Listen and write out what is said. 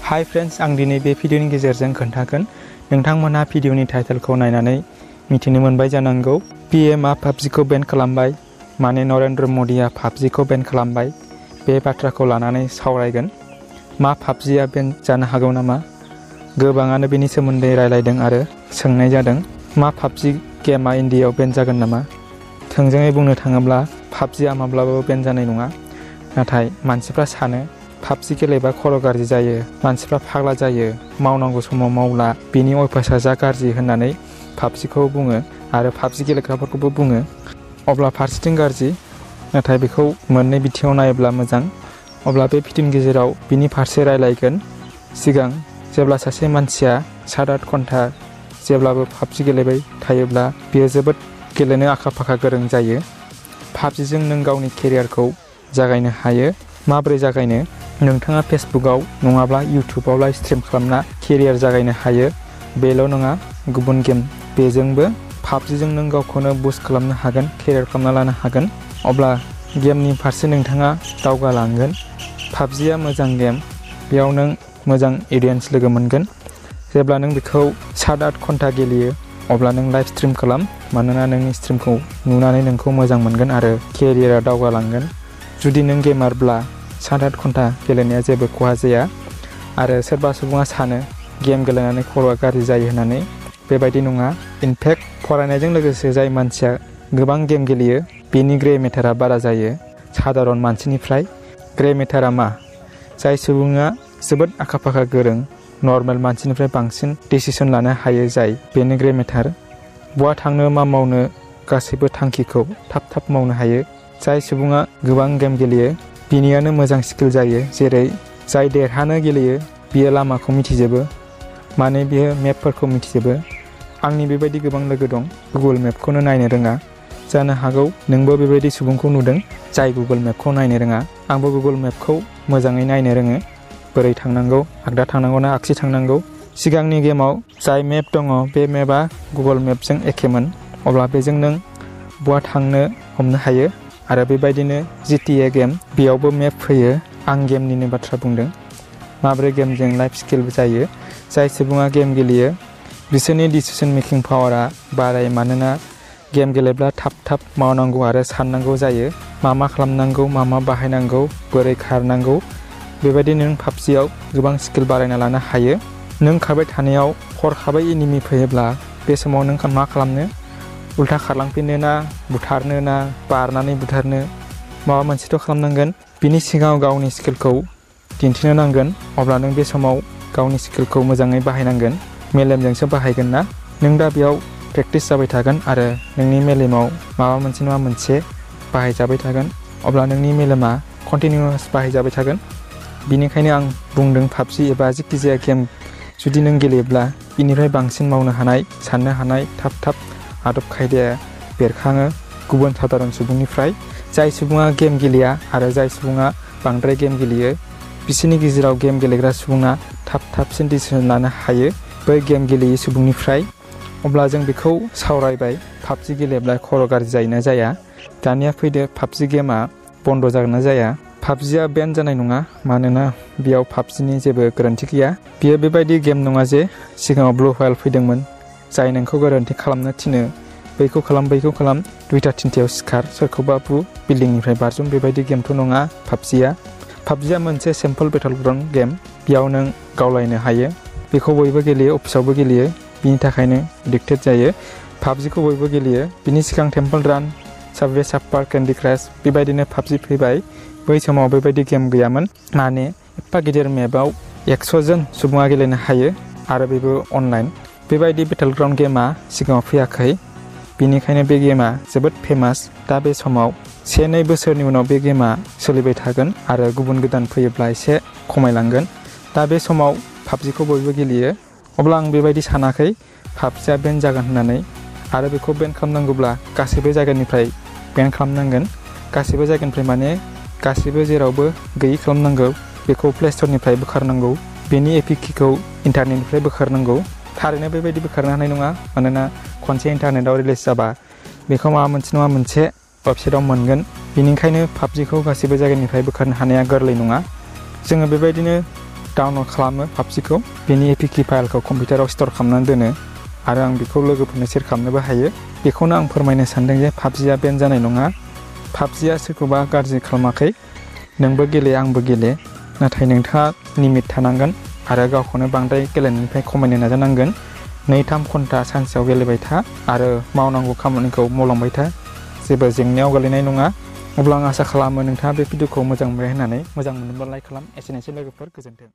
Hi friends, आं दिनै बे भिडिअनि गेजेरजों खोन्थागोन। नोंथांमोनहा भिडिअनि टाइटेलखौ नायनानै मिथिनो मोनबाय जानांगौ। पीएमआ पाबजिखौ बेन खालामबाय, माने नरेंद्र मदिया पाबजिखौ बेन खालामबाय। बे बाथ्राखौ लानानै सावरायगोन। मा पाबजिया बेन जानो हागौ नामा? गोबाङानो बेनि सोमोन्दै रायलायदों आरो सोंनाय जादों। मा पाबजि गेमआ इन्डियायाव बेन जागोन नामा? थोंजोङै बुंनो थाङोब्ला पाबजिआ माब्लाबाबो बेन जानाय नङा। नाथाय मानसिफ्रा सानो पाबजि गेलेबा खर' गाज्रि जायो, मानसिफ्रा फाग्ला जायो, मावनांगौ समाव मावला, बिनि अयभासा जा गाज्रि होननानै पाबजिखौ बुङो आरो पाबजि गेलेग्राफोरखौबो बुङो। अब्ला फारसेथिं गाज्रि, नाथाय बेखौ मोननै बिथिङाव नायोब्ला मोजां। अब्ला बे भिडिअनि गेजेराव बिनि फारसे रायलायगोन। सिगां जेब्ला सासे मानसिया 7-8 घन्टा जेब्लाबो पाबजि गेलेबाय थायोब्ला बियो जोबोद गेलेनो आखा-फाखा गोरों जायो। पाबजिजों नों गावनि केरियारखौ जागायनो हायो। माबोरै जागायनो? नोंथाङा फेसबुकआव नङाब्ला इउटुबाव लाइभ स्ट्रिम खालामना केरियार जागायनो हायो। बेल' नङा, गुबुन गेम बेजोंबो पाबजिजों नों गावखौनो बुस्ट खालामनो हागोन, केरियार खालामना लानो हागोन। अब्ला गेमनि फारसे नोंथाङा दावगालांगोन। पाबजिया मोजां गेम, बेयाव नों मोजां अडियेन्स लोगो मोनगोन। जेब्ला नों बेखौ 7-8 घन्टा गेलेयो अब्ला नों लाइभ स्ट्रिम खालाम, मानोना नोंनि स्ट्रिमखौ नुनानै नोंखौ मोजां मोनगोन आरो केरियारा दावगालांगोन। जुदि नों गेमारब्ला 7-8 घन्टा गेलेनाया जेबो खहा जाया। आरो सोरबा सुबुङा सानो गेम गेलेनानै खर'आ गाज्रि जायो होननानै, बेबायदि नङा। इनफेक्ट फरायनायजों लोगोसे जाय मानसिया गोबां गेम गेलेयो बेनि ग्रे मेटारा बारा जायो सादारन मानसिनिफ्राय। ग्रे मेटारा मा? जाय सुबुङा जोबोद आखा-फाखा गोरों, नर्मेल मानसिनिफ्राय बांसिन डिसिसन लानो हायो, जाय बेनो ग्रे मेटार। बहा थांनो मा मावनो गासैबो थांखिखौ थाब मावनो हायो। जाय सुबुङा गोबां गेम गेलेयो बिनियानो मोजां स्किल जायो। जेरै जाय देरहानो गेलेयो बियो लामाखौ मिथिजोबो, माने बियो मेपफोरखौ मिथिजोबो। आंनि बेबायदि गोबां लोगो दं, गुगोल मेपखौनो नायनो रोङा। जानो हागौ नोंबो बेबायदि सुबुंखौ नुदों जाय गुगोल मेपखौ नायनो रोङा। आंबो गुगोल मेपखौ मोजाङै नायनो रोङो। बोरै थांनांगौ, आगदा थांनांगौ ना आगसि थांनांगौ। सिगांनि गेमाव जाय मेप दङ बे मेपआ गुगोल मेपजों एखेमोन। अब्ला बेजों नों बहा थांनो हमनो हायो। आरो बेबायदिनो GTA गेम, बेयावबो मेप फैयो। आं गेमनिनो बाथ्रा बुंदों। माब्रै गेमजों लाइफ स्किल जायो। जाय सुबुङा गेम गेलेयो बिसोरनि डिसिसन मेकिं पावारा बारायो, मानोना गेम गेलेब्ला थाब मावनांगौ आरो साननांगौ जायो। मा खालामनांगौ, मा बाहायनांगौ, बोरै खारनांगौ। बेबायदि नों पाबजियाव गोबां स्किल बारायना लानो हायो। नों खारबाय थानायाव हरखाबै एनिमि फैयोब्ला बे समाव नों मा खालामनो? उल्था खारलांफिननो ना बुथारनो ना बारनानै बुथारनो? माबा मोनसेथ' खालामनांगोन। बिनि सिगाङाव गावनि स्किलखौ दिन्थिनो नांगोन। अब्ला नों बे समाव गावनि स्किलखौ मोजाङै बाहायनांगोन। मेलेमजोंसो बाहायगोन ना। नों दा बेयाव प्रेक्टिस जाबाय थागोन आरो नोंनि मेलेमाव माबा मोनसे बाहायजाबाय थागोन। अब्ला नोंनि मेलेमा कन्टिनिउवास बाहायजाबाय थागोन। बिनिखायनो आं बुंदों पाबजि एबा जेखि जाया गेम जुदि नों गेलेयोब्ला बिनिफ्राय बांसिन मावनो हानाय, साननो हानाय, थाब आदब खायदाया बेरखाङो गुबुन सादारन सुबुंनिफ्राय। जाय सुबुङा गेम गेलेया आरो जाय सुबुङा बांद्राय गेम गेलेयो बिसोरनि गेजेराव गेम गेलेग्रा सुबुङा थाबसिन डिसिसन लानो हायो बै गेम गेलेयै सुबुंनिफ्राय। अब्ला जों बेखौ सावरायबाय, पाबजि गेलेब्ला खर' गाज्रि जायोना जाया। दानिया फैदो, पाबजि गेमा बन्द' जागोन ना जाया? पाबजिया बेन जानाय नङा, मानोना बेयाव पाबजिनि जेबो गोरोन्थि गैया। बियो बेबायदि गेम नङा जे सिगाङाव ब्लु व्हेल फैदोंमोन जाय नोंखौ गोरोन्थि खालामनो थिनो। बैखौ खालाम, बैखौ खालाम, 2:03 सिखार, सोरखौबा बु, बिल्डिंनिफ्राय बारजुम। बेबायदि गेमथ' नङा पाबजिया मोनसे सिम्पल बेटल ग्राउन्ड गेम। बेयाव नों गावलायनो हायो। बेखौ बयबो गेलेयो, अफिसावबो गेलेयो। बिनि थाखायनो एडिक्टेड जायो। पाबजिखौ बयबो गेलेयो। बिनि सिगां टेम्पोल रान, साबवे सार्फार, केन्डि क्राश बेबायदिनो पाबजि फैबाय। बै समाव बेबायदि गेम गैयामोन। माने एफा गिदिर मेपआव 100 जन सुबुङा गेलेनो हायो आरो बेबो अनलाइन। बेबायदि बेटल ग्राउन्ड गेमा सिगाङाव फैयाखै। बिनिखायनो बे गेमा जोबोद फेमास। दा बे समाव 1-2 बोसोरनि उनाव बे गेमा सोलिबाय थागोन आरो गुबुन गोदान फैयोब्ला एसे खमायलांगोन। दा बे समाव पाबजिखौ बयबो गेलेयो। अब्ला आं बेबायदि सानाखै पाबजिया बेन जागोन होननानै। आरो बेखौ बेन खालामनांगौब्ला गासैबो जायगानिफ्राय बेन खालामनांगोन। गासैबो जायगानिफ्राय माने गासैबो जेरावबो गैयि खालामनांगौ। बेखौ प्ले स्ट'रनिफ्राय बोखारनांगौ। बेनि एपिकेखौ इन्टारनेटनिफ्राय बोखारनांगौ। थारैनो बेबायदि बोखारनो हानाय नङा, मानोना खनसे इन्टारनेटआव रिलिज जाबा बेखौ माबा मोनसे नङा मोनसे वेबसाइटआव मोनगोन। बेनिखायनो पाबजिखौ गासैबो जायगानिफ्राय बोखारनो हानाया गोरलै नङा। जोङो बेबायदिनो डाउनलड खालामो पाबजिखौ बेनि एपिके फाइलखौ कम्पिउटाराव स्ट'र खालामनानै दोनो आरो आं बेखौ लोगोफोरनो शेयार खालामनोबो हायो। बेखौनो आं फोरमायनो सानदों जे पाबजिया बेन जानाय नङा। पाबजिया सोरखौबा गाज्रि खालामाखै, नोंबो गेले आंबो गेले, नाथाय नोंथाङा लिमिट थानांगोन आरो गावखौनो बांद्राय गेलेनायनिफ्राय खमायनो नाजानांगोन। 2-3 घन्टा सानसेयाव गेलेबाय था आरो मावनांगौ खामानिखौ मावलांबाय था, जेबो जेंनायाव गोलैनाय नङा। अब्ला आं आसा खालामो नोंथाङा बे भिडिअखौ मोजां मोनबाय होननानै। मोजां मोनोब्ला लाइक खालाम। एसेनोसै लोगोफोर, गोजोन्थों।